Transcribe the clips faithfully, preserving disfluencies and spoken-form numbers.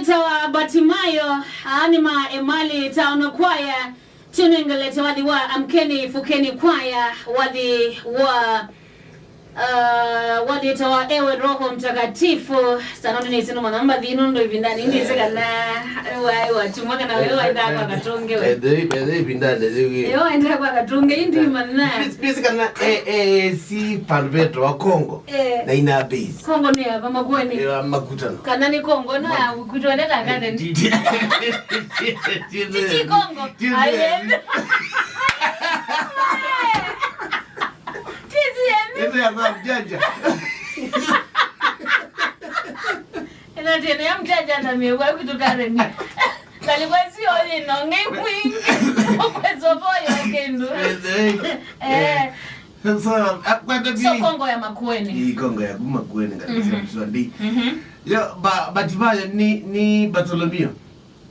Tawa Batimayo, aani ma Emali Town Choir, tunengelete wathi wa Amkeni Fukeni Choir, wathi wa, uh, wathi tawa Ewe Roho Mtakatifu. Sana nĩ sinu mwana mbathi nũndũ ĩvindanĩ nĩ kana waĩ watumwa kana wewe waendaa kwa katunge we. Bethe, bethe ĩvindanĩ yĩu. Ewe waendaa kwa katunge, ĩndĩ mana. Please, please, kana, eh, eh, si pandũ vetawa Kongo. Eh. Na ina base. Kongo nĩ ya Makueni. Ya Makutano. Kana nĩ Kongo no ya kwitũ ene ta Karen. Titi Kongo. Aye. Titi ene. Ene ya mjanja. Ene tene ya mjanja na mĩwa kwitũ Karen. Kalikuwa sio ino ngai mwingi. Kwa sopo ya kindu. Eh. So, uh, kwenda So bi Kongo ya Makueni. Ĩ Kongo ya kuma Makueni kabisa. Mhm. Mswandi. Mhm. Yo, ba, Batimayo ni, ni Bartolomeo.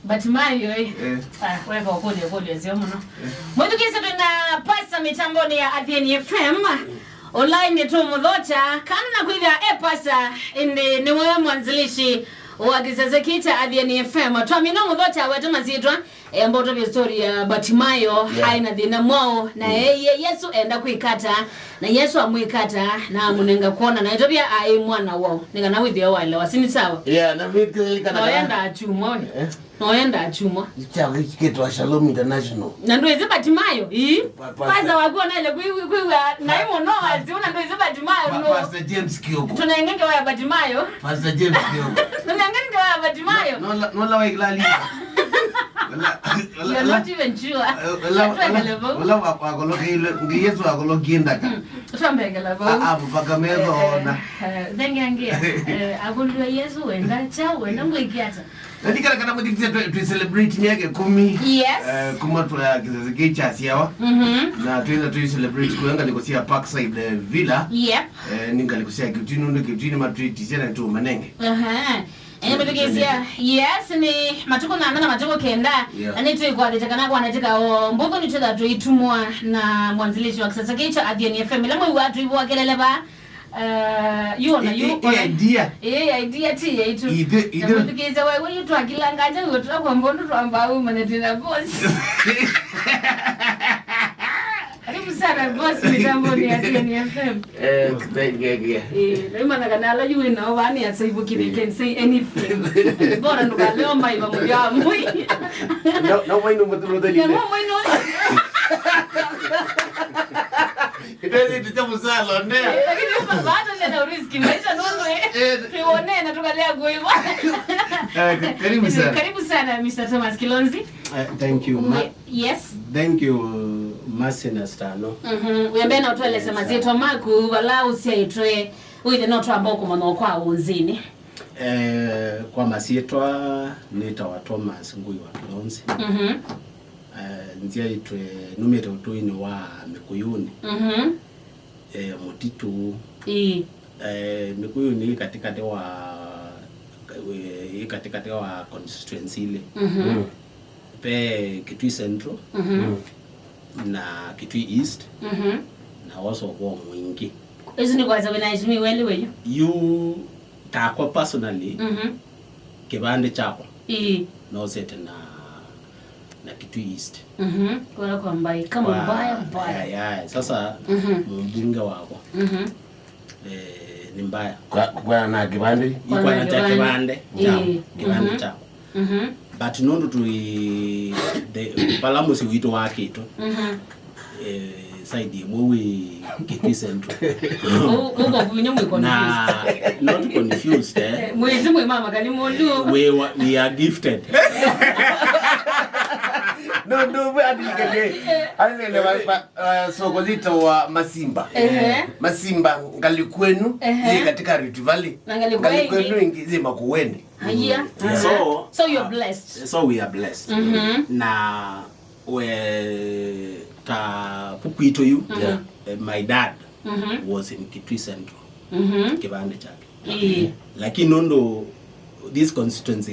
Batimayo, eh. Eh. Ah, weka ũkũlya, ũkũlya sio mũno. Eh. Mwĩthukĩĩsye twĩ na Pastor mĩtambonĩ ya Athiani F M. Online tũmũthokya, kana na kwĩthĩa e pastor, ĩndĩ nĩwe mwanzilishi wa kĩsese kĩ kya Athiani F M. Twamina mũthokya wete masyĩtwa. Amba ũtavye story ya Batimayo, yeah, aĩ na thĩna mwaũ, na, mm, eie Yesũ enda kwĩkata, na Yesũ amwĩkata, na amũnenga kwona, na ĩtavya aĩ mwana waũ, nĩ kana wĩthĩe waelewa, si nĩ sawa? Yeah, na mimi kana noenda achumwa we. Eh? Noenda achumwa. Kya kitwa Shalom International. Na ndwĩsĩ Batimayo? Ii. Pa-, pa-, kwanza wakuonele kwĩw'a naĩ mũno wazi, una ndwĩsĩ Batimayo, pa-, no. Pastor James Kioko. Tunenge ngewa ya Batimayo. Pastor James Kioko. Tunenge ngewa ya Batimayo. No, no, no, la wa Iglali. You're not even sure. Wala, wala, wala wa, wa kolokeile, ngi Yesu akolokie ndaka. Mm. Twambekela vau. A, a, mpaka metho ona. Eh, eh, thengia ngia. Eh, akũlw'a Yesu wenda kyaũ, wenda ngwĩke ata? Na ndikana kana mũthikĩsya twĩ, twĩ celebrate myaka ĩkũmi. Yes. Eh, kuma twa kĩsese kĩ kya syawa. Mhm. Na twĩna twĩ celebrate kwa ngalĩko sya Parkside, eh, Villa. Yep. Eh, nĩ ngalĩko sya Kĩuti nũndũ Kĩuti nĩ matwĩtisye na nĩtũũmanenge. Aha. Ene mũthikĩsya, yes, nĩ matukũ nana na matukũ kenda, yeah, na nĩtwĩkwathĩte kana kwanatĩka o mbũkũ nĩtwĩtha tũitumwa na mwanzilishi wa kĩsese kĩ kya Athiani F M, ĩla mwĩw'aa tũivũa kelele vaa, uh, yu ona yu, ĩ, ĩ, ona idea. Ĩ, idea ti yaitũ. Ithe, ithe. Na mũthikĩsya, we, we, yu twakilanga nja, yu tũtakwamba ũndũ twambaa ũmanya twĩna boss. Karibu sana boss, mitamboni ya Athiani F M. Eh, thank you, yeah. Eh, naimana kana ala yu wĩ nao vani asaivũki, they can say anything. Bora ndũkaleo mai vamwe vya mwi. No, no, mwaino mũtũrũtheli. Ya, mwaino. Itezi tucha musalo, ne? Eh, lakini bado ndio risk maisha ndio. Eh. Tuone na tukalea kuiva. Eh, karibu sana. Karibu sana, Mister Thomas Kilonzi. Eh, thank you, ma- Yes. Thank you, Mercy na Stano. Mhm. Wĩambĩe na ũtũelesye masyĩtwa maku, vala ũsyaĩtwe, wĩthĩe no twamba ũkũmanya kwa ũnzĩnĩ. Eh, kwa masyĩtwa, nĩtawa Thomas Ngui wa Kilonzi. Mhm. Eh, nzyaĩtwe, numĩte ũtũinĩ wa Mĩkũyũnĩ. Mhm. Eh, mũtitũ. Ĩĩ. Eh, Mĩkũyũ nĩ katikati wa, eh, ĩ katikati wa constituency ilĩ. Mhm. Mm. Ve Kitui Central, mhm, na Kitui East, mhm, na also vo Mwingi. Ĩsu nĩ kwasya wĩna ĩsumi welĩ wĩyu? Yu takwa personally, mhm, kĩvandĩ kyakwa, ĩĩ, nosete na, na Kitui East. Mhm. Kũla kwa mbai, kama kwa mbaya, mbaya. Ya, ya, sasa, mhm, mũmbunge wakwa. Mhm. Eh, nĩ mbaya. Kwa, kwa na kĩvandĩ? Kwa na kĩvandĩ. Kĩvandĩ. Ĩĩ. Kya, kĩvandĩ, mhm, kyakwa. Mhm. But nũndũ twĩ, the, pala mũsyĩ witũ wakĩtwe, mhm, eh, side ĩmwe wĩ Kitui Central. Ũ-, ũko kunya mwĩ confused. Na not confused, eh. Eh, mwĩsĩ mwĩ mama kali mũndũ. We wa-, we are gifted. No, no, we are gifted. Anene wa, wa, uh, soko litawa Masimba. Ehe. Masimba ngalĩ kwenu, ehe, yĩ katika Rift Valley. Na ngalĩ kwenu ĩngĩ yĩ Makueni. Aya. Mm. So, so you're, uh, blessed. So we are blessed. Mhm. Na we ta kukwito yu, mhm, eh, my dad, mhm, was in Kitui Central. Mhm. Kĩvandĩ kyake. Ĩĩ. Lakini nũndũ this constituency,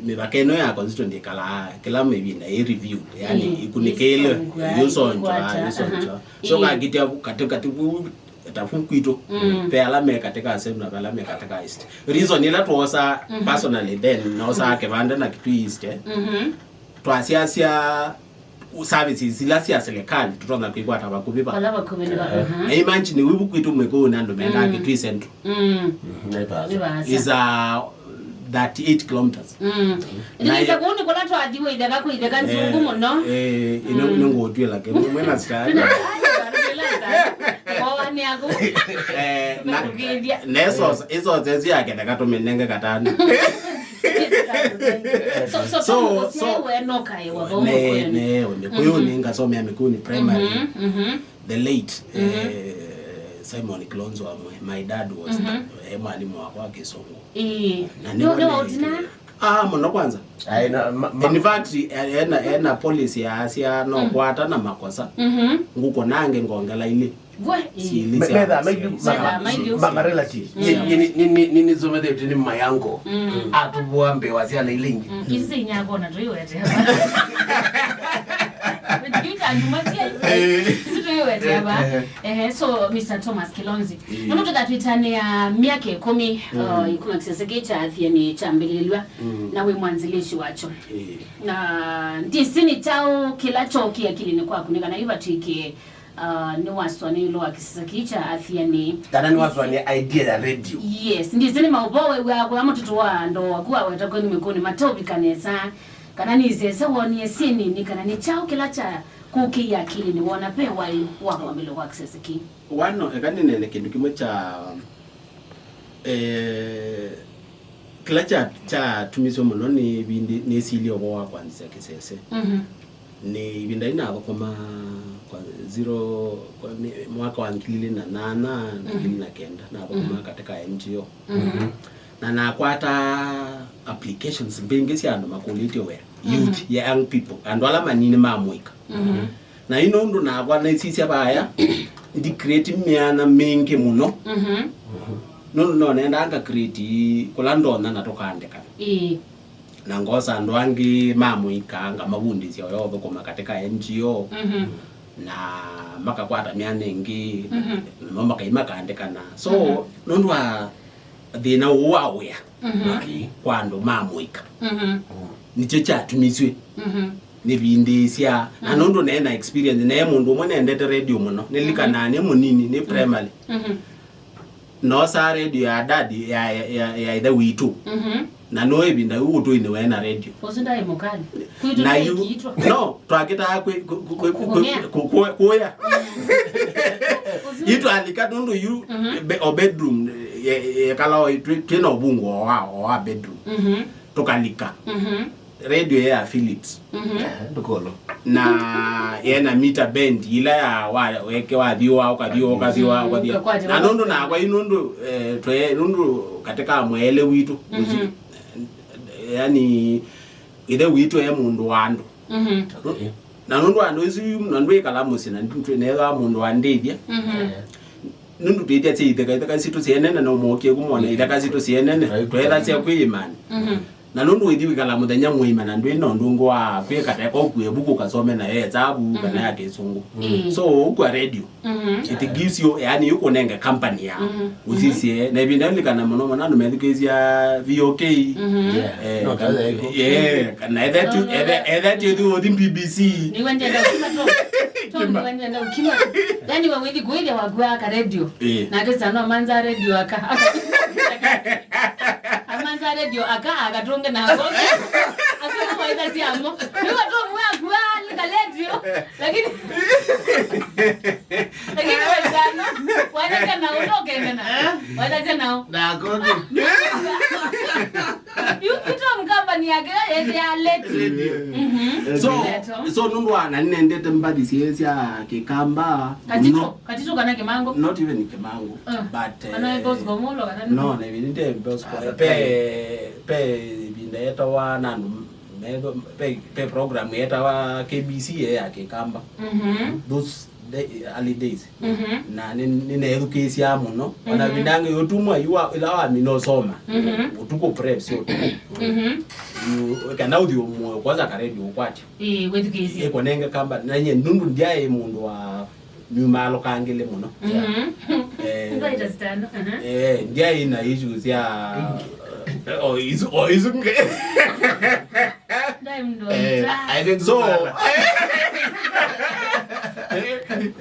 mĩvaka ĩno ya constituency ĩkalaa kĩla mĩvinda ĩ reviewed, yani, ĩĩ, ĩkunĩkĩĩlwe, ĩsonjwa, ĩsonjwa, aha, ĩsonjwa. So, ĩĩ, kakĩtya katĩ, katĩ, Tafu kwitũ, mm, ve ala me katika Central na ve ala me katika East. Reason ila twosa, mhm, personally then, nosaa, mhm, kĩvanda na Kitui East, eh. Mhm. Twasyaasya services ila sya serikali tũtonya kwĩkwata vakuvĩ va. Vala vakuvĩ nĩ va, eh, mhm. Na imagine, wivu kwitũ Mĩkũyũ na andũ mendaa, mm, Kitui Central. Mm. Mhm, nĩ vaasa. Nĩ vaasa. Is a thirty-eight kilometers. Mm. Na ĩtĩlĩsa kũu nĩ kũla twathi wĩtheka kwĩtheka nzungu mũno. Eh, ino, mm, nĩngũtwĩla kĩmwe mwena style. Oa nĩ aku. Eh, na, na iso, iso zezu ya ketheka tũmĩnenge katano. So, so, so, so, so, we no kae wa vau ne, mũkũyũ. Ne, Mĩkũyũ, mhm, nĩ ngasomea Mĩkũyũ primary. Mhm, mhm. The late, mhm, eh, Simon Kilonzo Amwe, my dad was, mhm, the, eh, mwalimu wakwa wa Kĩsũngũ. Ĩĩ. Na nĩ, nĩ, nĩ waũtina? Ah, mũno kwanza. Ai, na, ma, ma, in fact, eh, ena, ena policy ya asya no, mm, kwata na makosa. Mhm. Ngũkũ nange ngongela ilĩ. Vwe, ĩĩ. Syĩlĩ. Me-, sya, metha, sya, mailu, sya, ma, ma, ma, ma relative. Mm. Ni, ni, ni, ni, ni, nisomethetwe ni mayango. Mm. Atuvua mbewa syana ile ingi. Mm. Kisi inyakona tuiwete. Tuiwete hapa. Eh. Ehe, so, Mister Thomas Kilonzi. Mm. Nũndũ tũthatwĩtanĩa myaka ĩkũmi, mm, uh, kuma kĩsese kĩ kya Athiani kyambĩlĩlw'a, mm, na wĩ mwanzilishi wakyo. Eh. Na ndisi nĩ kyaũ kĩla kyokie akilinĩ kwaku, nĩ kana yu vatw'ĩkĩe, uh, nĩwasũanĩa ĩũlũ wa kĩsese kĩ kya Athiani? Kana nĩwasũanĩa idea ya radio? Yes, ndisi nĩ maũvoo wew'aa kũya mũtũtũ wa andũ aku waweta kwenyu Mĩkũyũnĩ mateũvika nesa, kana nĩsese wonie syĩ nini, kana nĩ kyaũ kĩla kya kũkĩie akilinĩ wona ve waĩ wa kwambĩlĩlw'a kwa kĩsese kĩ? Wano, eka nĩneene kĩndũ kĩmwe kya, eh, kĩla kya, kyatumisye mũno nĩ ĩvindi, nĩsilie ũvoo wa kwanzisya kĩsese. Mhm. Nĩ ĩvinda ĩnathũkũma kwa zero, kwa, nĩ, mwaka wa ngili ilĩ na nana na, mhm, ngili na kenda, nathũkũma, mhm, katika N G O. Mhm. Na nakwata applications mbingĩ sya andũ makũlĩtye wĩa. Mhm. Youth, young people, andũ ala manini ma mũika. Mhm. Na yu nũndũ nakwa nĩsisya vaya, ndi create mĩana mingĩ mũno. Mhm. Nũndũ no nendaa nga create kũla ndonya na tũkaandĩkana. Ĩĩ. Na ngosa andũ angĩ ma mũika ngamavundĩsya ũya ũthũkũma katika N G O. Mhm. Na makakwata mĩana ĩngĩ, mhm, namo makai makaandĩkana. So, mhm, nũndũ wa thĩna ũũ wa wĩa, mhm, kwa andũ ma mũika. Mhm. Nĩkyo kyatumisye, mhm, nĩvindĩĩsya. Na, mhm, nũndũ naĩ na experience, naĩ mũndũ ũmwe nendete radio mũno. Nĩlikanaa, mhm, nĩ mũnini, nĩ, mhm, primary. Mhm. Noosaa radio ya dad, ya, ya, ya, ya ĩthe witũ. Mhm. Na no ĩvinda yu ũtũinĩ waĩ na radio. Ũsu ndaĩ mũkali. Kwitũ na yu, no, twakĩtaa kwĩ, kwĩ, kwĩ, kwĩ, kũya. Kũya. Yu twalika nũndũ yu, mhm, be-, o bedroom, ye-, yekala o, twĩ, twĩ na ũvungu o wa, o wa bedroom. Mhm. Tũkalika. Mhm. Radio ya Philips. Mhm. Eh, ndũkũlũ. Na yena meter bend, ila ya wa, weke wathiũa, ũkathiũa, ũkathiũa, mm, ũkathiũa. Ũkakwata. Na nũndũ nakwa yu nũndũ, eh, twe, nũndũ katika mwele witũ, mhm, yani, ĩthe witũ e mũndũ wa andũ. Mhm. Okay. Na nũndũ andũ isu yu, na ndwĩkala mũsyĩ, na ndwĩneethwa mũndũ wa ndĩthya. Mhm. Eh. Nũndũ twĩtya sya itheka, itheka sitũ syenene, no mokie kumona, eh, itheka sitũ syenene, right, twethasya kwĩyĩmani. Mhm. Na nũndũ wĩthi wĩkala mũthenya mũima na ndwĩ na ũndũ ũngĩ wa kwĩka, teka ũkue vuku ũkasome nayo ya Hesabu, mm, kana ya Kĩsũngũ. Mm. So, ũkua radio. Mhm. It gives you, yani, ĩkũnenge company ya, mhm, ũsisye. Na ĩvinda ĩyo nĩlikana mũno mũno andũ methukĩĩsya V O K. Mhm. Yeah. Eh, no, kana, that's right, yeah, kana etha tu, etha, etha tu ũthi B B C. Nĩwe ndienda ũkima tu. Tom, nĩwe ndienda ũkima. Yani, we wĩthi kũĩthya wakuaa ka radio. Eh. Nake sana manza radio aka. Amanza radio aka, akatũnge nako. Asu no waitha siamo. Nĩwe Tom wakuaa ka radio. Lakini, lakini wezana, wanataka na utoke na. Eh? Wanataka na. Na kote. Yu, yu Tom company yake, yende ya late. Mhm. So, so nũndũ wa, na nĩnendete mbathi sya, sya Kĩkamba. Katito, mũno. Katito kana Kĩmangũ? Not even Kĩmangũ, uh, but, kana, eh, Bosco Molo, kana no, na even nde Bosco. Ah, pe, pe, ĩvinda yetawa na andũ, me, pe, pe program yetawa K B C ya Kĩkamba. Mhm. Those the early days. Mhm. Na nĩ, nĩneethukĩĩsyaa mũno. Ona, mhm, vindange ũtumwa yu wa, ĩla wamina ũsoma. Mhm. Ũtukũ prep syo ũtukũ. Mhm. Yu, kana ũthi ũmwe, kwanza ka radio ũkwatyo. Ĩĩ, wĩthukĩĩsye. Ĩkũnenge kamba, na nye nũndũ ndyaĩ mũndũ wa nyumalũkangĩle mũno. Mhm. Eh, Mbaita sitano, aha. Eh, ndyaĩ na issue sya, oh, isu, oh, isu nge. Ndai mndũ Eh, wa I think so.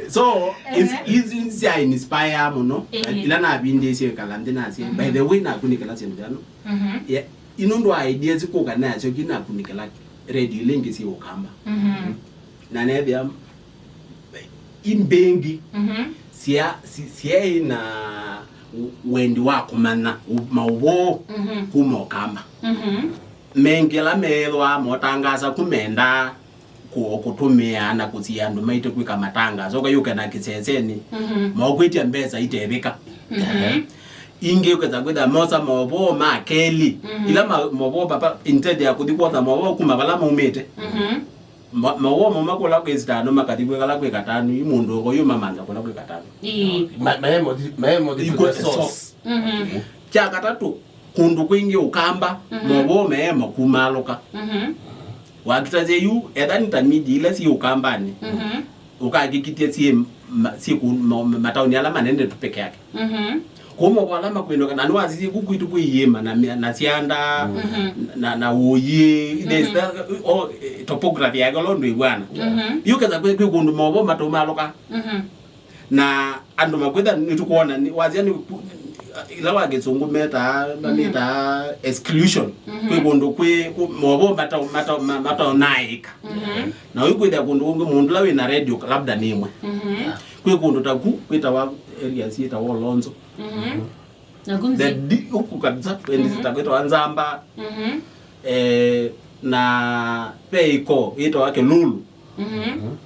So, is, Ehe. Is sya inspire mũno. Ehe. Ila navindĩsye kala nthĩ nasye. By the way, nakunikĩla syĩndũ vyano. Mhm. Yeah. Inũndũ wa ideas kũka nasyo kinakunikĩla radio ilingĩ syĩ Ũkamba. Mhm. Na nethĩa imbĩngĩ Mhm. sya, si-, syaĩ na wendi wa kũmanya ũ-, maũvoo Mhm. kuma Ũkamba. Mhm. Mengĩ ala meethĩwa motangasa ku mendaa kũ-, kũtũmĩa na kũsia andũ maitũ kwĩka matangaso, ũkayũke na kĩsesenĩ, Mhm. mokwĩtya mbesa itevĩka. Mhm. Ingĩ ũkesa kwĩtha mosa maũvoo ma kelĩ, Mhm. ila ma-, maũvoo papa instead ya kũthi kwosa maũvoo kuma vala maumĩte. Mhm. Ma-, maũvoo mauma kũla kwĩ sitano makathi kwĩ kala kwĩ katanu, i mũndũ ũko yu mamantha kũla kwĩ katanu. Ĩĩ. Ma-, maemo thi-, maemo thi to Equal the the source. Source. Mhm. Kya katatũ, kũndũ kwingĩ Ũkamba, Mhm. maũvoo meema kumalũka. Mhm. Wakitazya yu, etha nĩ ta media ila syĩ Ũkambanĩ, Mhm. ũkakĩkĩtya syĩ ma-, syĩ kũ-, ma-, ma-, mataũni ala manene tu peke yake. Mhm. Kũu maũvoo ala makwĩnũka, na nĩwasisye ku kwitũ kwĩ iĩma na mĩa-, na syanda, Mhm. na, na ũyĩ, there's Mhm. that, oh, eh, topography yake ũla ũndũ ĩvwana. Mhm. Yu ketha kwĩ, kwĩ kũndũ maũvoo matũmalũka. Mhm. Na andũ makwĩtha nĩtũkwona, nĩ-, wasya nĩ ila wa kĩsũngũ metaa, Mhm. metaa exclusion. Mhm. Kwĩ kũndũ kwĩ, kũ-, maũvoo mata-, mata-, ma-, mataonaĩka. Mhm. Na ũikwĩthĩa kũndũ kũngĩ mũndũ ũla wĩ na radio labda nĩ ĩmwe. Mhm. Kwĩ kũndũ ta ku, kwĩtawa areas yĩtawa Olonzo. Mhm. Na kũnzi. The di-, ũku kabisa, Mhm. ta kwĩtawa Nzamba. Mhm. Eh, na ve ĩko yĩtawa Kĩlulu. Mhm.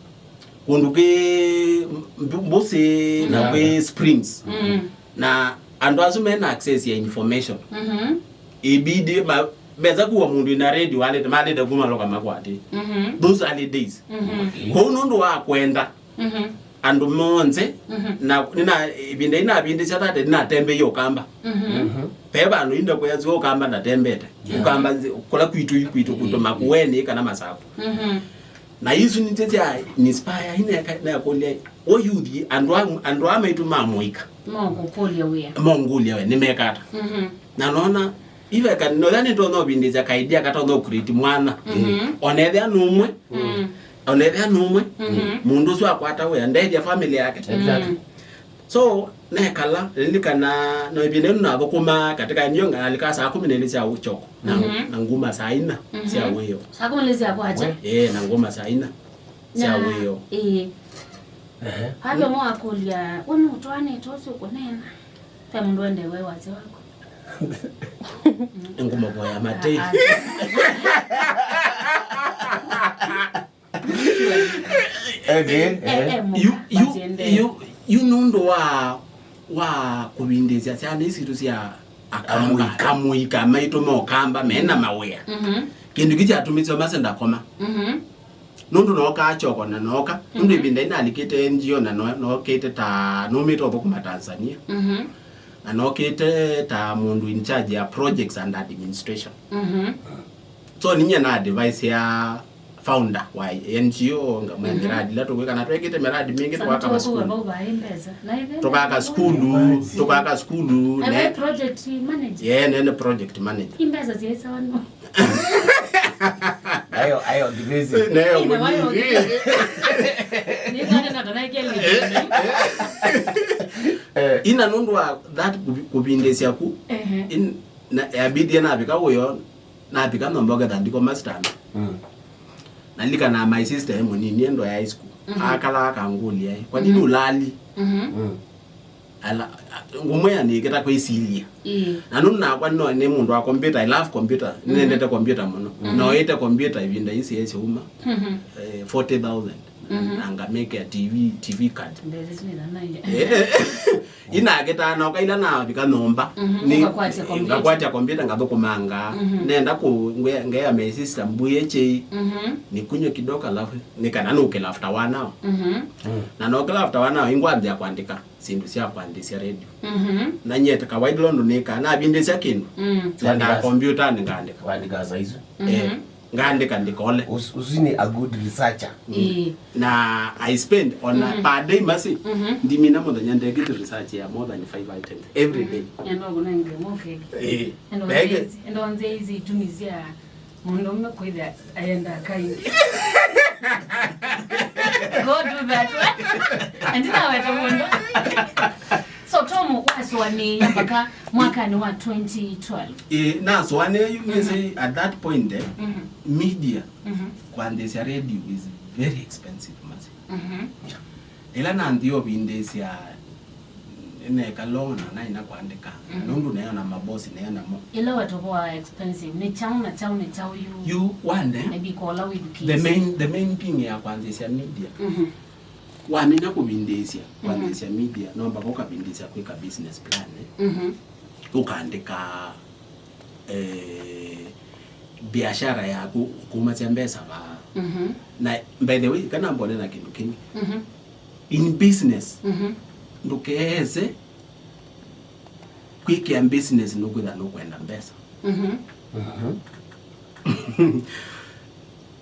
Kũndũ kwĩ mbu-, mbũsĩ na Yeah. kwĩ springs. Mhm. Na andũ asu mena access ya information. Mhm. Ibidi ma-, mesa kuwa mũndũ ina radio alete, malete kuma loka makwati. Mhm. Those early days. Mhm. Okay. Kwoou nũndũ wa kwenda Mhm. andũ monthe, Mhm. na nĩna, ĩvinda inavindĩsya thate, nĩnatembeie Ũkamba. Mhm. Mhm. Ve vandũ inda kwĩasya Ũkamba ndatembete. Yeah. Ũkamba nzi-, kũla kwitũ, kwitũ, kwitũ, Yeah. Makueni kana Masaku. Mhm. Na isu nĩsyo sya inspire, ineka-, nekũlya, o youth, andũ a, andũ a maitũ ma mũika. Mokũkũlya wĩa. Mongũlya we, nĩmeka ata? Mhm. Na nona, iveka, noya nĩtonya ũvindĩsya ka idea katonya ũcreate mwana. Mhm. Ona ethĩa nũmwe, Mm. ona ethĩa nũmwe, Mhm. mũndũ ũsu akwata wĩa, ndethya family yake. Exactly. Mm. So, nekala, nĩlikana, no ĩvinda ĩno nathũkũma katika eneo ngalika saa kumi na ilĩ sya ũchoko, na, Mhm. na nguma saa ina Mhm. sya wĩo. Saa kumi na ilĩ sya kwakya? Ĩĩ, na nguma saa ina sya Na, wĩo. Ĩĩ. Ehe. Vave mwa akũlya, "We nũtwaanĩte ũsu kũneena?" Ve mũndũ wende we wasya waku. Ngũmũvoya mate. Ah, ah. Okay, Eh, ehe. eh, mu-, Yu, yu, matiende. Yu, yu nũndũ wa, wa kũvindĩsya syana isu sitũ sya Akamba, Amũika. Amũika maitũ ma Ũkamba, mena mawĩa. Mhm. Kĩndũ kĩ kyatũmĩsye mase ndakoma. Mhm. Nũndũ nookaa kyoko na nooka. Nũndũ Mhm. ĩvinda ĩnalikĩte N G O na no-, nookĩte ta, nũmĩte ũthũkũma Tanzania. Mhm. Na nookĩte ta mũndũ in charge ya projects and administration. Mhm. So, ninyie na advice ya founder wa N G O, ngamwĩa Mhm. miradi ila tũkwĩka, na twekĩte miradi mingĩ, Sa tũkaka tũkũwa masukulu. Bau baĩ mbesa. Na ithe Tũkaka sukulu, Imagine. Tũkaka sukulu, Ewe ne- project manager. Yeah, nene project manager. Imbesa ziaisawa no. Ayo, ayo, ndivezi. Nayo Ina wayo mũnini. Nĩkwate na tanaikeli. Eh. Ina nũndũ wa that kũvi-, kũvindĩsya ku, Ehe. In-, na, yabidi navika wĩo, navika nyũmba ũketha ndikoma stand. Mm. Nalikanaa my sister e mũnini, endo ya high school. Mhm. Akala akangũlya, "Kwa nini Mhm. ũlali?" Mhm. Mm. Ala, ngũmwĩa nĩkĩta kwĩsilya. Ĩĩ. Na nũndũ nakwa no nĩ mũndũ wa computer, I love computer. Mhm. Nĩnendete computer mũno. Mhm. Noĩte computer ĩvinda isi yesyauma. Mhm. Eh, forty thousand. Mhm. Na ngamĩkĩa T V, T V card. Mbesa sinĩthanaia. Eh, inakĩtaa noka ila navika nyũmba. Mhm. Nĩ-, Ũkakwatya computer. Ngakwatya computer ngathũkũmanga. Mhm. Nenda kũ-, ngwe-, ngeea my sister mbũye chei. Mhm. Nikunywe kidogo alafu nĩ kana nũkĩla after one hour. Mhm. Mm. Na nokĩla after one hour, ingwambia kwandĩka syĩndũ sya kwandĩsya radio. Mhm. Na nyie ta kawaida ũndũ nĩkaa, navindĩsya kĩndũ, Mm. Nenda Wandĩka. Kombyũtanĩ ngaandĩka. Wandĩka saa isu. Mhm. Eh. Ngaandĩka ndĩkole. Ũs- ũsu nĩ a good researcher. Ĩĩ. Na I spend on a per day masi. Ndimina mũthenya ndekĩte research ya more than five items every day. Enda ũkũnenge mũke. Eh. Enda Ndege- ũnze- enda ũnze izi itumi sya mũndũme kwĩthĩa ayenda kaingĩ. Go do that. Ndinaweta mũndũ. So Tom, wasũanĩĩa mpaka mwakanĩ wa twenty twelve? Eh, nasũanĩe yu nĩsĩ at that point eh, media kwanzĩsya radio is very expensive masi. Ĩla nanthi ovindĩsya neka loan na naina kwandĩka nũndũ nayo na mabosi nayo namo. Ĩla watovoa expensive nĩ kyaũ na kyaũ nĩ kyaũ yu? Yu wande maybe kola with the kids. Main, the main thing ya kwanzĩsya media. Wamina kũvindĩsya kwanzĩsya media no mpaka ũkavindĩsya kwĩka business plan eh. Ũkaandĩka eh, biashara yaku kumasya mbesa vaa. Na by the way kana mbone na kĩndũ kĩngĩ in business ndũkeese kwĩkĩa business nũkwĩtha nũkwenda mbesa.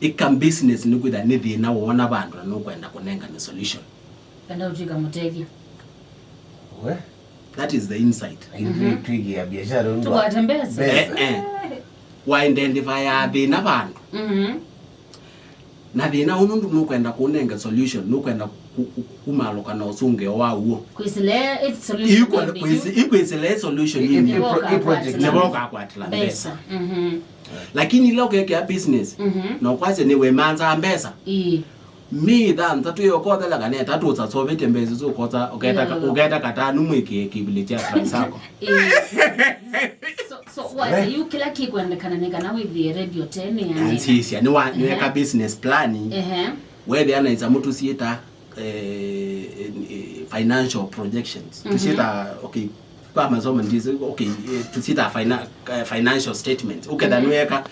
Ĩka business nĩkwĩtha nĩ thĩna woona vandũ na nũkwenda kũnengane solution. Enda ũtw'ĩka mũtethya. We. That is the insight. Itwĩkĩa biashara nũndũ wa tũkwate mbesa. Mbesa. Eh, eh. Wa identify ya thĩna vandũ. Na thĩna ũũ nũndũ nũkwenda kũnenga solution, nũkwenda ku- ku- kumalũka na ũsũngĩo wa uo. Kwĩsĩle ĩti solution. Ĩkwĩsĩle solution nĩ nĩ project nĩvo ũkakwatĩla mbesa. Lakini ila ũkekĩa business na ũkwasya nĩ wĩmanzaa mbesa. Ĩĩ. Mĩ thanthatũ yokothela kana ĩtatũ ũsasovete mbesa isu ũkota ũketa katanu mwĩkĩe kĩvili kya transako. Ĩĩ. So, so, wase yu kĩla kĩkwendekana nĩ kana wĩthĩe radio tene. Ansisya nĩweka business plan. Ehe. Wethĩa na isamu tusiĩta eh, eh, financial projections. Tusiĩta okay, kwa masomo ndizi okay, eh, tusiĩta fina, eh, financial statements. Ũketha nĩweka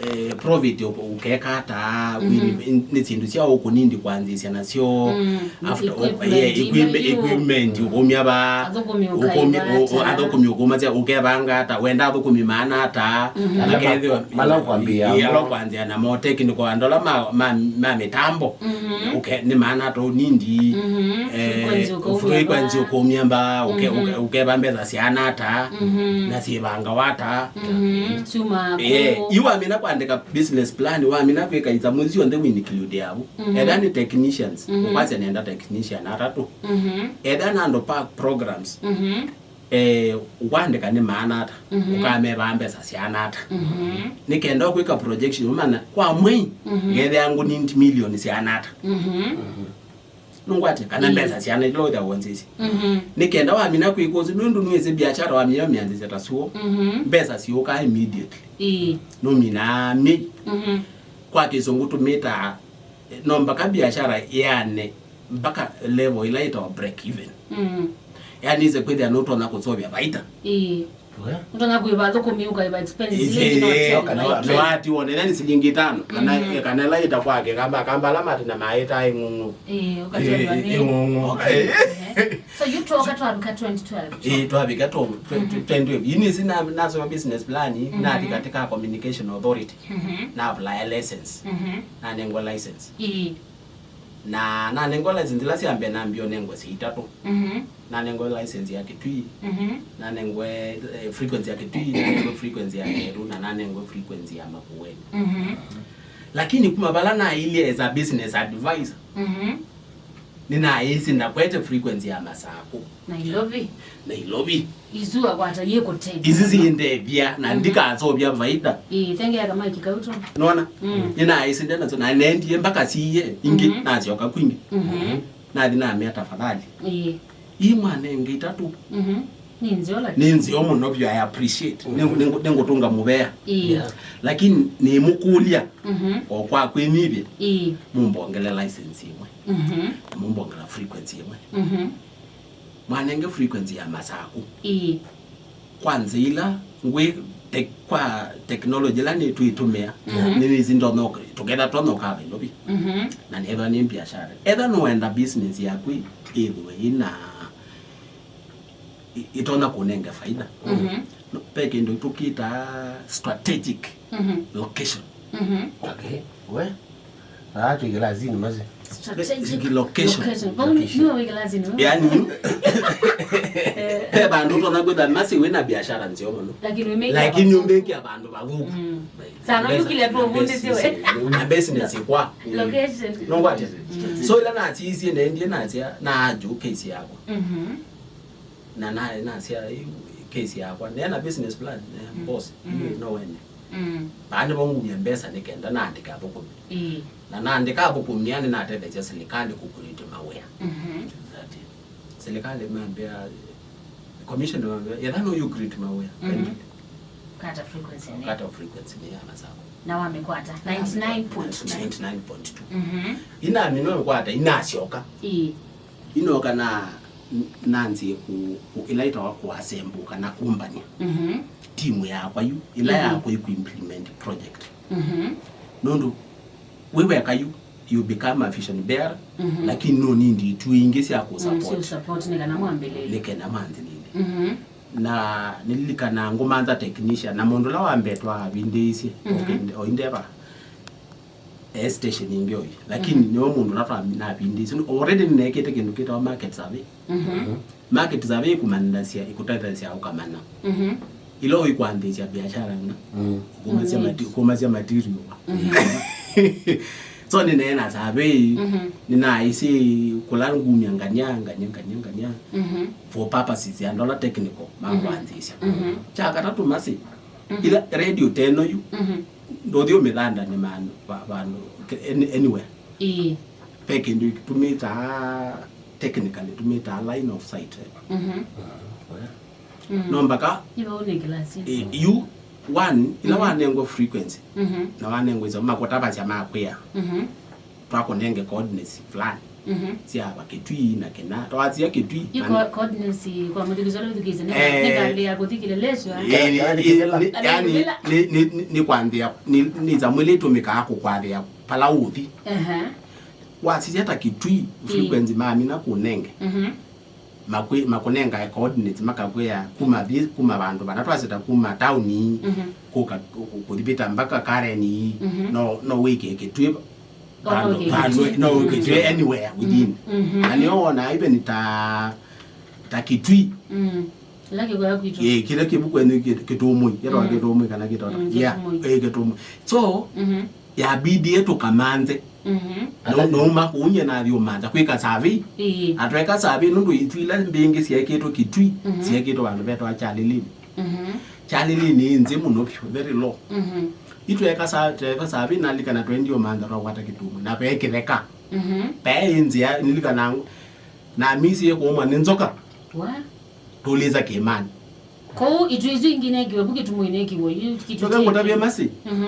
eh, profit ũkeka ata nĩ syĩndũ sya ũkũnindi kwanzĩsya nasyo. After equipment ũkũmya va athũkũmi ũkũmasya ũkevanga ata wenda athũkũmi maana ata. Akethĩwa mala ũkwambĩĩa kwanzĩa namo technical andũ ala ma, ma, ma mĩtambo. Nĩ maana ata ũnindi frequency ũkũmya mba ũkeva mbesa syana ata na syĩvangawa ata. Yu wamina kwandĩka business plan wamina kwĩka isamu syonthe winikilude avu. Etha nĩ technicians ũkwasya nenda technician atatũ. Etha na andũ pa programs eh, ũkwandĩka nĩ maana ata ũkamevaa mbesa syana ata. Nĩ kenda ũkwĩka projection ũmanya kwa mwei ngethĩa ngũnindi milioni syana ata. Nũngwatya kana mbesa syana ila ũthĩa wonzĩsye nĩ kenda wamina kwĩka ũsu nũndũ nĩwĩsĩ biashara wamina ũmĩanzĩsya ta suo mbesa siũkaa immediately. Nũminaa mĩ kwa kĩsũngũ tũmĩtaa no mpaka biashara yĩane mpaka level ĩla yĩtawa break even. Yani ise kwĩthĩa nũtonya kũseũvya vaita. Ũtonya kũĩva athũkũmi ũkaĩva expenses. Nĩwatiwone yani silingi itano kana ĩla yĩta kwake kamba kamba ala matina maĩtaa ĩng'ung'u. Ĩng'ung'u. So yu twoka twavika twenty twelve. Ĩĩ twavika twenty twelve yu nĩsĩ nasoma business plan nathi katika communication authority na apply license. Nanengwa license. Na nanengwa license ila sya mbee nambio nengwe sya itatũ. Nanengwe license ya Kitui. Nanengwe eh, frequency ya Kitui, nanengwe frequency ya Meru na nanengwe frequency ya Makueni. Lakini kuma vala nailye as a business advisor nĩnaĩsĩ ndakwete frequency ya Masaku. Nairobi. Nairobi. Isu akwata yĩkũtethya. Isi sindethya na ndikasovya vaida. Ĩĩ, thengeaga maiki kauto. Nona? Nĩnaĩsĩ ndena so na nendie mpaka siye ingĩ nasyoka kwingĩ. Nathi namea tafadhali. Ĩĩ. Ii mwanenge itatũ. Nĩ nzeo lakini. Nĩ nzeo mũno vyũ, I appreciate. Nĩ- nĩ- Nĩngũtũnga mũvea. Ĩĩ. Lakini nĩmũkũlya o kwa kwĩnyivya. Ĩĩ. Mũmbongele license ĩmwe. Mũmbongela frequency ĩmwe. Mwanenge frequency ya Masaku. Ĩĩ. Kwa nzĩa ila ngwĩ te- kwa technology ila nĩ twĩtũmĩa nĩ nĩsĩ ndonoka tũketha tonoka Nairobi. Na nethwa nĩ biashara etha nũenda business yaku ĩthwe ĩna ĩ- ĩtonya kũnenge faida. No- ve kĩndũ tũkĩtaa strategic location. Mhm. Okay. We. Ah, twĩ kĩlasini masi. Strategic location. Location. Vau nĩwe wĩ kĩlasini, we? Yani, ve vandũ ũtonya kwĩtha masi wĩna biashara nzeo mũno. Lakini ũmĩkĩa vandũ vathũku. Mm. Sana yukile tu uvundisiwe. Na business kwa. Location. No what? Mm. So ila nasiisie nendie nasia na ajo case yakwa. Mhm. Na naĩ nasya yu case yakwa. Nena business plan, ne boss, mm, yu no wene. Mm. Baande vongumya mbesa nĩ kenda naandĩka athũkũmi. Ĩĩ. Na naandĩka athũkũmi, yani natetheesya serikali kũcreate mawĩa. Mhm. Serikali mambĩa, commission mambĩa, yetha no you create mawĩa. Mhm. Kata frequency nĩ. Kata frequency nĩ ya masako. Na wamĩkwata ninety-nine point two. Ninety-nine point two. Mhm. Inamina kwata inasyoka. Ĩĩ. Inoka na nanzie ku, ku ila itawa kuassemble kana kumbania. Mhm. Timu yakwa yu ila, mhm, yakwa ikuimplement project. Mhm. Nundu wi weka yu, you become a vision bearer, mhm, lakini no need itu ingi cia ku, mm, support. Support ni kana mwambĩlĩlye. Ni kana manthilili. Mhm. Na nililikana ngumantha technician na mundu la wambetwa avindĩisye, mhm, okay, oindeva e station ingi oyu, lakini, mhm, niwe mundu ũla twa-, navindĩisye. Already nĩneekĩte kĩndũ kĩtawa market survey. Mhm. Market survey ĩkũmanyĩthasya, ĩkũtetheesya ũkamanya, mhm, ila ũikwanthĩĩsya biashara na, mm, ũkũmasya mati-, ũkũmasya material. Mhm. So nĩneena survey, mhm, nĩnaaĩsĩ kũla ngumya ngania, ngania, ngania, ngania, mhm, for purposes ya andũ ala technical ma, mhm, kwanzĩĩsya. Mhm. Kya katatũ masi, mhm, ila radio teno yu, mhm, ndũthi ũmĩthandany'a vandũ, va-, vandũ, ke-, any-, anywhere. Ĩĩ. Ve kĩndũ tũmĩtaa, technically tũmĩtaa line of sight, eh. Mhm. Mm. No mpaka, ĩĩ, yu, one, ila, mhm, wanengwa frequency, mhm, na wanengwa iso makũtavasya makwĩa. Mhm. Twakũnenge coordinates fulani, mhm, sya va Kitui na kĩna. Twasia Kitui, yu na co-, coordinates kwa mũthikĩsyo ũla ũthukĩĩsye, nĩ, eh, nĩ ngalĩ ya kũthi Kileleshwa. Ĩĩ, ĩĩ, nĩ, yani, nĩ, nĩ, nĩ, nĩ kwanthĩa, nĩ, nĩ Samuel ĩtũmĩkaa kũkwathĩa pala ũthi. Ehe. Wasisya ta Kitui, ĩĩ, frequency mamina kũnenge. Mhm. Makwi-, makũnengae coordinates, makakwĩa kuma thi-, kuma vandũ vana twaseta kuma taoni, mhm, kũka, kũ-, kũthivĩta mpaka Karen, mhm, no, no wĩkĩe Kitui vandũ, okay, vandũ, no wĩkĩe Kitui anywhere within. Mhm. Na nĩo wonaa even ta, ta Kitui. Mm. Ĩla kĩkoya kwitũ. Ĩĩ, kĩla kĩvu kwenyu kĩ-, Kĩtũmũi, kĩtawa, mm, Kĩtũmũi kana kĩtota. Mm, yeah, Kĩtũmũi. Ĩĩ, Kĩtũmũi. So, mhm, yabidie tũkamanthe. Mhm. No, no makuunye nathi ũmantha kwĩka survey. Ĩĩ. Na tweka survey nũndũ itu ila mbingĩ syeekĩtwe Kitui, mhm, syeekĩtwe vandũ vetawa Chalilini. Mhm. Chalilini ĩ nthĩ mũno vyũ, very low. Mhm. Itweka sa-, tweka survey nalikana twendi ũmantha twakwata Kĩtũmũi. Na ve kĩtheka. Mhm. Ve ĩ nzĩa, nilikanaa, na misi ĩkũũmwa nĩ nzoka. Wa? Tũlĩsa kĩĩmanĩ. Kwoou itu isu ingĩ nekiwe vu Kĩtũmũi nekiwe yu Kitui. Tũke ngũtavye masi. Mhm.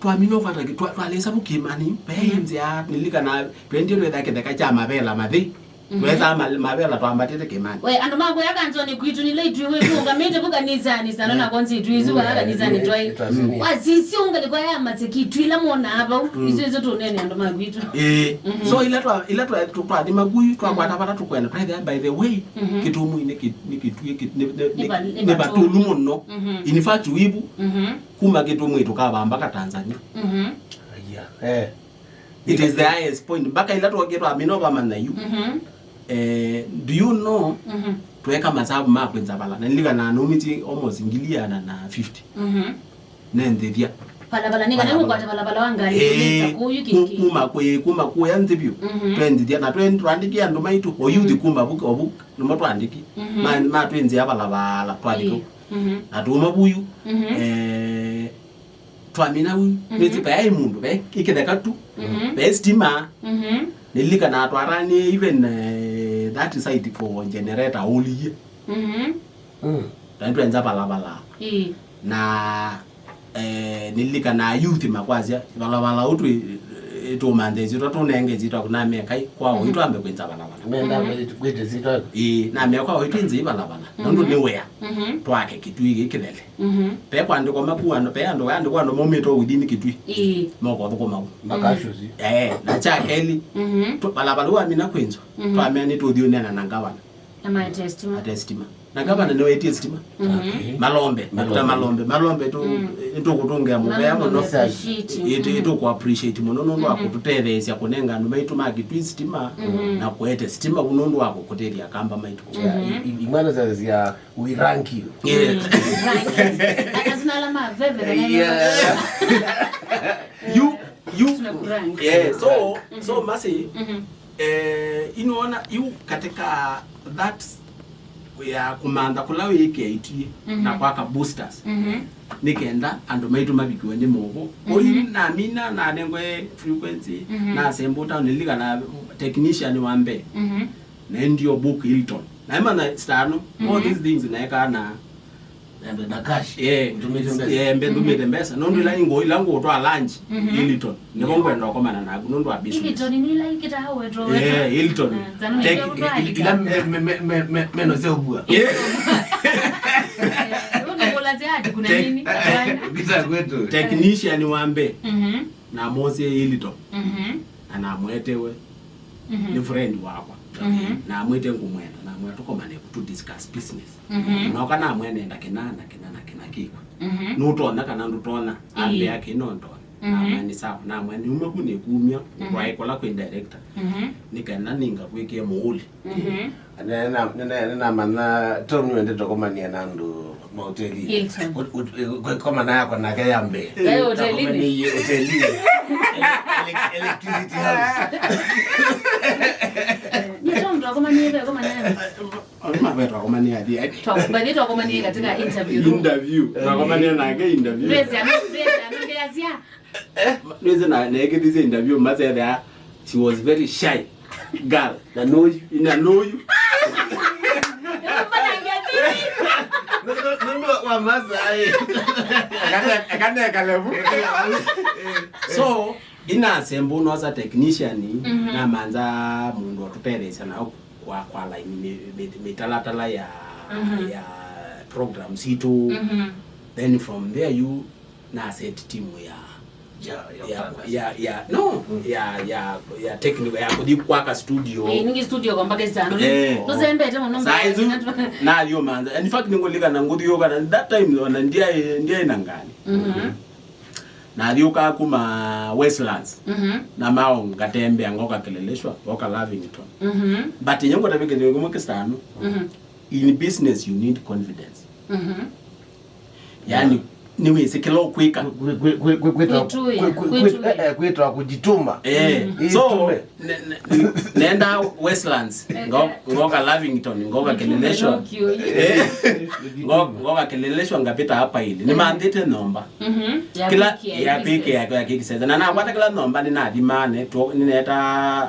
Twamina ũkwata kĩ-, twa-, twalĩsa vu kĩĩmanĩ, ve, mhm, nzĩa, nilikanaa, twendie twetha kĩtheka kya mavela mathĩ. Mhm. Twesa ma-, mavela twambatĩte kĩĩmanĩ. We, andũ ma kũya kanzonĩ kwitũ nĩla itwĩ wĩ kũũngamĩte vu kanisanĩ, sana, yeah, na konzi itwĩ isu, yeah, vaa kanisanĩ, yeah, twaĩ. It was in it. Wasisya ũngalĩko ya maseki itwĩ ila monaa vau. Mm. Isu, isu tũnene andũ ma kwitũ. Ĩĩ. Mhm. So, ila twa-, ila twa-, tũ-, twathi makuyu, twakwata, mhm, vala tũkwenda, twethĩa, by the way, mhm, Kĩtũmũi nĩ kĩ-, nĩ Kĩtui, kĩ-, nĩ, nĩ, nĩ va-, nĩ, nĩ vatũlu mũno. Mhm. In fact, wivu, mhm, kuma Kĩtũmũi tũkavamba ka Tanzania. Mhm. Aya, eh. It is the highest point. Mpaka ila twokie twamina vamanya yu. Mhm. Eh, do you know, mhm, tweka masavu ma kwĩnza vala. Na nilikanaa naumitie almost ngili ĩana na fifty. Mhm. Nenthĩthya. Valabala, nĩ kana nũkwata valabala wa ngalĩ, eh, kũlĩsa kũu yu ku-, kĩkĩ. Kuma kwĩ, kuma kũya nthĩ vyũ. Mhm. Twenthĩthya, na twe-, twandĩkie andũ maitũ, o youth, mhm, kuma vu, o vu, nĩmo twandĩki. Mhm. Ma-, matwĩnzĩa valabala, twathi kũu. Ĩĩ. Mhm. Na tũũma vuyu. Mhm. Eh, twamina vu, mhm, nĩsĩ vayaĩ mũndũ, ve ĩkĩtheka tu. Mhm. Ve stima. Mhm. Nĩlikanaa twatanĩe even, eh, that site for generator all year. Mhm. Mm. Na nĩtwenza valabala. Ĩĩ. Na, eh, nĩlikanaa youth makwasya, valabala ũtũ ĩ-, ĩ-, tũmanthe sitwa tũnenge sitwa namea kai kwa, mhm, ũitũ ambe kwĩnza valabala. Menda, mhm, kwĩte sitwa. Ĩĩ, namea kwa ũitũ ĩnze valabala. Nũndũ, mhm, nĩ wĩa. Mhm. Twake Kitui gĩ kĩthele. Mhm. Pe kwandĩkwa makuũ andũ, pe andũ andĩkwa andũ maumĩte o within Kitui. Ĩĩ. Moko thũkũma. Mpaka, mhm, acusi. Eh, na kya kelĩ. Mhm. Tũ-, valabala wamina kwĩnzwa. Mhm. Twamea nĩtũthiĩ ũneena na ngavana. Amaete stima. Ate stima. Na gavana nĩwetie sitima. Mhm. Okay. Malombe, Malombe. Malombe, Malombe tu, mm, nĩtũkũtũngĩa mũvea mũno. Appreciate. Ĩtũ-, ĩtũkũ appreciate mũno nũndũ wa, mhm, kũtũtetheesya kũnenga andũ maitũ ma Kitui sitima, mhm, na kũete sitima vu nũndũ wa kũkũtĩthya kamba maitũ. Yeah, mhm, i-, i-, imwana za, za, we rank you. Yeah. Mm. Rank. Akasina ala maveve, yeah. You, you, tuna kurank. Yeah, so, mhm, so Mercy, mhm, eh, inaona yu katika that ya kũmantha kũla wĩkĩa ituĩ, mhm, na kwaka boosters. Mhm. Nĩ kenda andũ maitũ mavikiwe nĩ mũvo. Mhm. Ũyu namina nanengwe frequency, mhm, nasemba town, nĩlilikana technician wa mbee. Mhm. Na ndio book Hilton. Na imana stano, all, mhm, these things naekaa na na, na cash. Yeah. Ndũmĩte mbesa. Yeah, mbe-, mhm, ndũmĩte mbesa. Nũndũ ila ngũ-, ila ngũtwa lunch, mhm, Hilton. Nĩvo ngwenda ũkomana naku nũndũ wa business. Hilton nĩ ila ikĩtaa wetũ, yeah, wetũ. Hilton. Ah, tanu nĩ tek-, ila me-, me-, me-, me-, me-, meno sya ũvua. Yeah. Unakula ziadi, kuna nini? Tek-, hapana. Vita kwetu. Technician wa mbee. Mhm. Namosie Hilton. Mhm. Na namwetewe. Mhm. Nĩ friend wakwa. Mhm. Namwĩte ngũmwenda, namwĩa tũkomane tu discuss business. Mhm. Noka namwĩa nenda kĩna na kĩna na kĩna kĩkwa. Mhm. Nũtonya kana ndũtonya? Ĩĩ. Ambĩa kĩ no ndonya. Mhm. Namwĩa nĩ sawa. Namwĩa nĩuma ku nĩkumya, mhm, ndwaĩ kũla kwĩ director. Mhm. Nĩ kana nĩngakwĩkĩa mũũli. Mhm. Nĩna-, nĩna-, nĩnamanya Tom nĩwendete kũkomania na andũ mahoteli. Hilton. Ut-, ut-, eh, kwe-, komana yako nake ya mbee. Eh, hotelini. Takomanie hotelini. Ele-, ele-, Electricity House. Nĩ Tom twakomanie ve, komana. Ona maveta komania athi. Twa-, by the way, twakomanie katika interview room. Interview. Twakomania nake interview. Ndwezi ano, ndwezi ano ngeasia. Eh, nĩwĩsĩ na, neekĩthisye interview, masethea, she was very shy girl. Na nũyu. Na nũyu. Nũndũ wa Maasai. Kane, kane kalevu. So, inasemba nosa technician, mhm, namanza mũndũ ũtũtetheesya na kwa, kwa line mĩ-, mĩ-, mĩtalatala ya, mhm, ya program sitũ. Mhm. Then from there you na set team ya, ya, ya, ya, ya, no, mm, ya, ya, ya technical, ya kũthi kwaka studio. Eh, ningi studio kwa mpaka sana. Eh. Nũsembete mũno. Saa isu nathi ũmanza. In fact, nĩngũlilikana ngũthiũka na that time ona ndiaĩ, ndiaĩ na ngani. Mhm. Nathiũka kuma Westlands. Mhm. Na mao ngatembea ngoka Kileleshwa, ngoka Lavington. Mhm. But yenye ngũtavike nĩ kumwe kisano. Mhm. In business, you need confidence. Mhm. Yani, nĩwĩsĩ kĩla ũkwĩka. Kwĩ-, kwĩ-, kwĩ-, kwĩ-, kwĩtwa-, kwĩtwĩĩa, kwĩ-, kwĩ-, kwĩ-, kwĩtwĩĩa. Eh, eh, kwĩtwa kũjituma. Eh, mm, so, ne-, ne-, ne-, nenda Westlands, ngo-, ngoka Lavington, ngoka Kileleshwa. Eh, ngo-, ngoka Kileleshwa, ngapita hapa ili. Nĩmanthĩte nyũmba. Mhm. Kĩla ya peke ya, ya kĩkisesa. Na nakwata kĩla nyũmba nĩnathima, nĩneta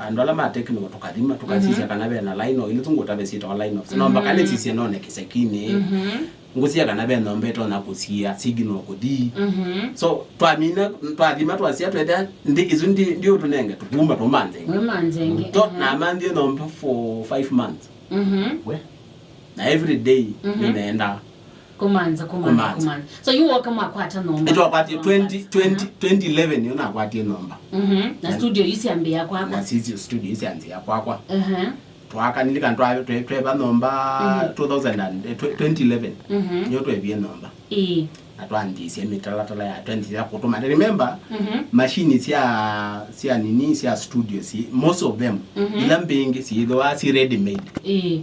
andũ ala ma technical tũkathima, tũkasisya, mhm, kana ve na line, o ile tũngũtave syĩtawa line of. Nyũmba kana sisye none kĩsekinĩ. Mhm. Ngũsia kana ve nyũmba ĩtonya kũsia signal kũthi. Mhm. So, twamina, twathima, twasia, twethĩa, nthĩ, isu ndi, ndi ũtũnenge, tũkuma tũmanzenge. Mwe manzenge, to, aha, namanthie nyũmba for five months. Mhm. We. Na every day, mhm, nĩnenda kũmanza, kũmanza, kũmanza. So, yu woka mwakwata nyũmba? Ĩtwakwatie twenty, twenty, aha, twenty eleven, yo nakwatie nyũmba. Mhm. Na studio yu syambĩĩa kwakwa? Na sisi studio yu syanzĩa kwakwa. Aha. Twakanilika twa-, twe-, tweva nyũmba, mhm, two thousand and, eh, tw-, twenty eleven. Mhm. Nĩyo twevie nyũmba. Ĩĩ. Na twanthĩsya mĩtalatala ya twenty ya kũtũma. Remember, mhm, machine sya, sya nini, sya studio, si, most of them, mhm, ila mbingĩ syĩthĩwa si ready made. Ĩĩ.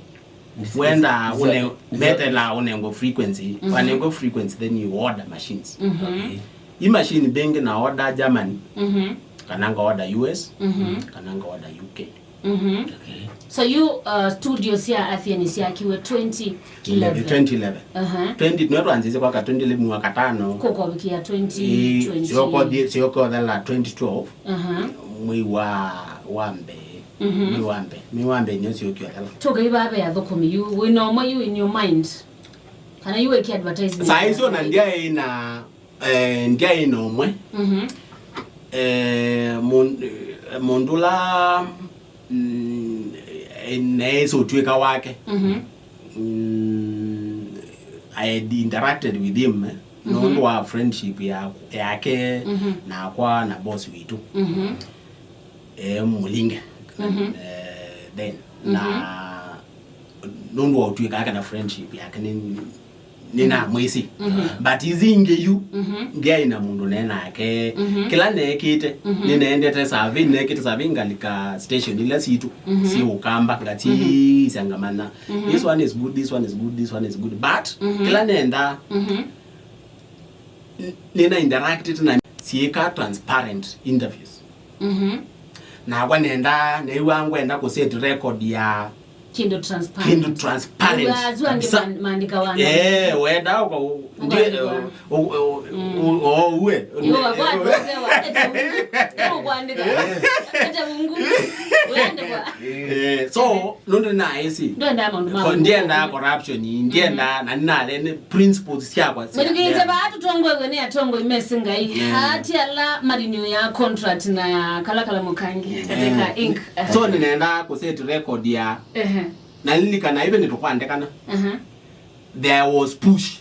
Wenda ũne-, metela ũnengwe frequency, mhm, wanengwe frequency, then you order machines. Mhm. Okay. I machine mbingĩ na order Germany, mhm, kana nga order U S, mhm, kana nga order U K. Mhm. Okay. So you, uh, studio sya Athiani syakiwe twenty eleven? Twenty eleven. Aha. Twenty, nĩyo twanzĩsye kwaka twenty eleven mwaka tano. Kũkovikia twenty twenty. Ĩĩ, syokothie, syokothela twenty twelve. Aha. Mwei wa, wa mbee. Mhm. Mwei wa mbee. Mwei wa mbee nĩyo syokiothela. Tũkai vave athũkũmi yu, wĩna ũmwe yu in your mind? Kana yu wĩki advertisement? Saa isu ona ndiaĩ na Eh, ndyaĩ na ũmwe. Mhm. Eh, mũn-, eh, mũndũ ũla, mm, eh, neesĩ ũtw'ĩka wake. Mhm. Mm, I had interacted with him, eh, mhm, nũndũ wa friendship ya, yake, mhm, nakwa na boss witũ. Mhm. Eh, Mũlinge. Mhm. Eh, then, mhm, na nũndũ wa ũtw'ĩkaa kana friendship yake nĩ nĩnamwĩsĩ. But izi ingĩ yu, ndyaĩ na mũndũ ne nake. Kĩla neekĩte, nĩneendete survey, neekĩte survey ngalika station ila sitũ syĩ Ũkamba, ngasisya ngamanya, this one is good, this one is good, this one is good. But kĩla nendaa, n- nĩna interacted na syĩka transparent interviews. Nakwa nenda, nĩw'a ngwenda kũset record ya kĩndũ transparent. Kĩndũ transparent. Ũga asu angĩ kabisa. Man- maandĩka wana. Eh, wenda uko Ũkwandĩka. Ndiye, o- o- o- o- uwe. Yo, wakwa tuzewa, ete ungu. Yo, kwandĩka. Ete ungu. Wende kwa. Eh, so nũndũ naĩsĩ. Ndwenda maũndũ ma Ko- ndienda corruption, ndienda na nale nĩ principles syakwa. Mũthikĩĩsya vaa tũtongoew'e nĩ atongoi mesĩ Ngai. Ati ala marinio ya contract na kala kala mũkangi katika Inc. So nĩnenda kũset record ya Ehe. Na nililikana even nĩtũkwandĩkana. Ehe. There was push.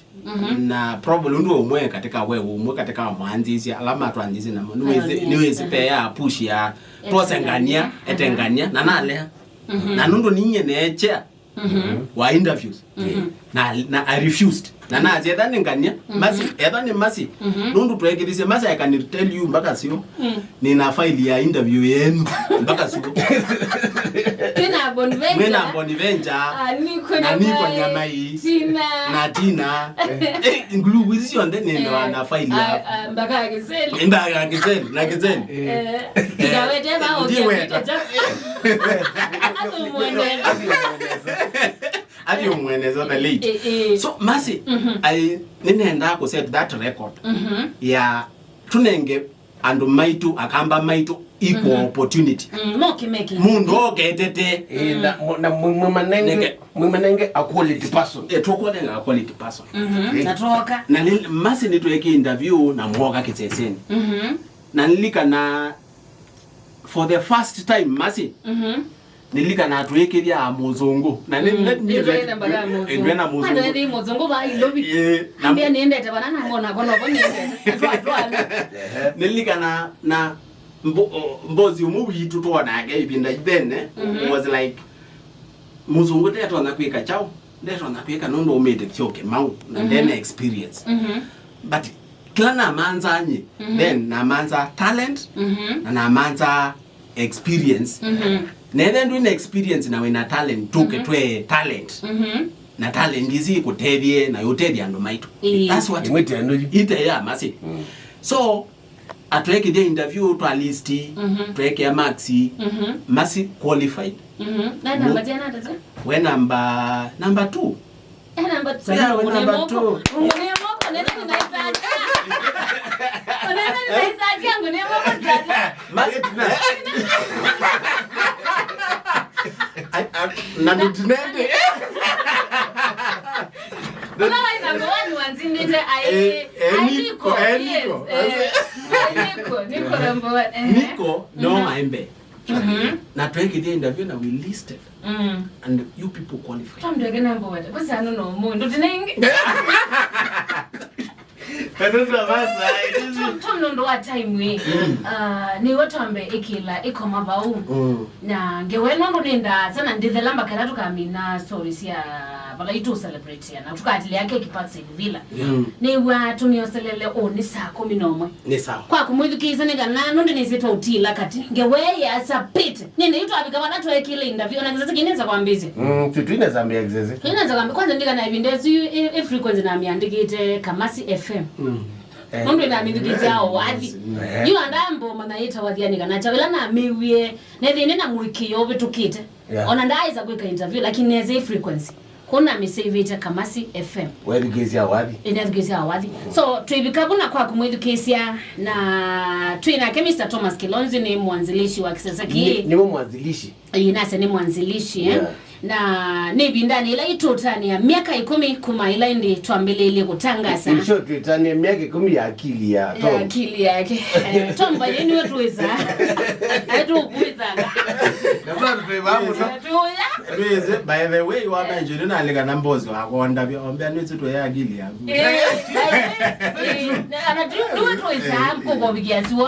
Na probably ũndũ ũmwe katika we ũmwe katika mwanzĩsya ala matwanzĩsya namo nĩwĩsĩ pea push ya twosengania etengania na nalea. Na nũndũ ninye neechea wa interviews. Na, na I refused. Na nasya etha nĩ ngania, masi, etha nĩ masi. Nũndũ twekĩthisye masi, I can tell you mpaka sio. Nina file ya interview yenu mpaka sio. Twĩna Bonventure. Mwĩna Bonventure. Ah, niko na Niko Nyamai. Nyamai. Tina. Na Tina. Eh, ngulu wizi cionthe nĩ ndo na file ya. Ah, ah, mpaka Gisele. Mpaka Gisele, na Gisele. Eh, ndikawete ba ndiweta. Ato mwende. Athi umweneza the late. Eh, eh. So, masi, I, nĩnendaa kũset that record ya tũnenge andũ maitũ, Akamba maitũ, equal opportunity. Mm, moke meke. Mũndũ oketete. Eh, na, mo- na mwi- mwimanenge, Neke. Mwimanenge a quality person. Eh, tũkũnenga a quality person. Na twoka. Na nĩ- masi nĩtweke interview na mwoka kĩseseni. Na nilikana for the first time, masi, nililikana twĩkĩthya mũzũngũ. Na nĩ- nĩ- nĩ- Itwaenda mpaka mũzũngũ. Itwaenda mũzũngũ. Kwanza nĩ mũzũngũ ba ilovi. Eh, na Ambia niendete bana na mona kono bo niendete. Twa twa. Nilikana na mbo- o- mbozi ũmwe witũ twonake ĩvinda ithene was like, mũzũngũ ndetonya kwĩka kyaũ, ndetonya kwĩka nũndũ aumĩte kyo Kĩmau na ndena experience. But kĩla namanzaa nyie, then namanzaa talent na namanzaa experience. Na ethĩa ndwĩ na experience na wĩna talent, tũke twe talent. Na talent ici ikũtethie na yũtethie andũ maitũ. Ĩĩ. That's what Imwĩtĩa ndũthi. Ite ya masi. So, atwekĩthya interview twa list, twekea marks, masi qualified. Na namba tiana tata? We namba, namba two. Eh, namba two. Yeah, we namba two. Ngune moko, nene ninaitaja. Nene ninaitaja, ngune moko tata. Masi na. Ai, ai, na ndutinende. Mama wa number one wanzindite ai. Eh, eh, Niko, eh, Niko. Yes, eh, eh, Niko, Niko number one. Eh. Niko, no aembe. Na twekĩthya interview na we listed. And you people qualified. Tom ndweke number one. Kwĩsa no no mũndũ tinenge. Tom, Tom, nũndũ wa time ĩ, uh, nĩwe twambe ĩkĩla ĩkoma vau. Na ngewe nũndũ nĩndaa sana ndĩthela mbaka ĩla tũkamina story sya vala itũ celebrate na tũkatilea keki Parkside Villa. Nĩw'a tũnioselele ũũ nĩ saa kũmi na ũmwe. Nĩ sawa. Kwa kũmwĩthukĩĩsya nĩ kana nũndũ nĩsĩ twaũtila katĩ. Ngewe yasapĩte. Nĩnĩ yu twavika vala twekĩle interview, ona kĩsese kĩnĩsa kwambĩsya. Mm, tũtwinesa mbĩa kĩsese. Tũinesa kwambĩ, kwanza ndikana ĩvinda ĩsu yu, ĩ, ĩ frequency namĩandĩkĩte Kamasi F M. Mm. Eh. Nũndũ namĩthukĩĩsya o wathi. Eh. Yu andambo mana yĩta wathi anĩka na chawela namĩwie, nethĩne na mũĩkĩĩo ũvĩtũkĩte. Yeah. Ona ndaaĩsa kwĩka interview, lakini nesa ĩ frequency. Kũu namĩsĩvĩte Kamasi F M. Wethukĩĩsya wathi. Ĩnathukĩĩsya wathi. So, twĩvika vuna kwa kũmwĩthukĩĩsya, na twĩ nake Mister Thomas Kilonzi, nĩ mwanzilishi wa kĩsese kĩĩ. Nĩ- nĩwe mwanzilishi. Ĩĩ, nase nĩ mwanzilishi, eh? Yeah. Na nĩ ĩvindanĩ ĩla itũtanĩa myaka ĩkũmi kuma ĩla ĩndĩ twambĩlĩĩlye kũtangasa. In short, twĩtanĩa myaka ĩkũmi ya akili ya Tom. Ya akili yake. Eh, Tom, by the way, nĩwe twĩsa. Aitũkwĩsa. Na kwa twĩ vaa mũno. Tuya. Ndwĩsĩ, by the way, wa mention, nalika na mbosi wakwa, ondavya, ombea nĩsĩ tũya akili yaku. Eh, eh, eh, na, na tu, tu, tu, isa, kũkovikia suo.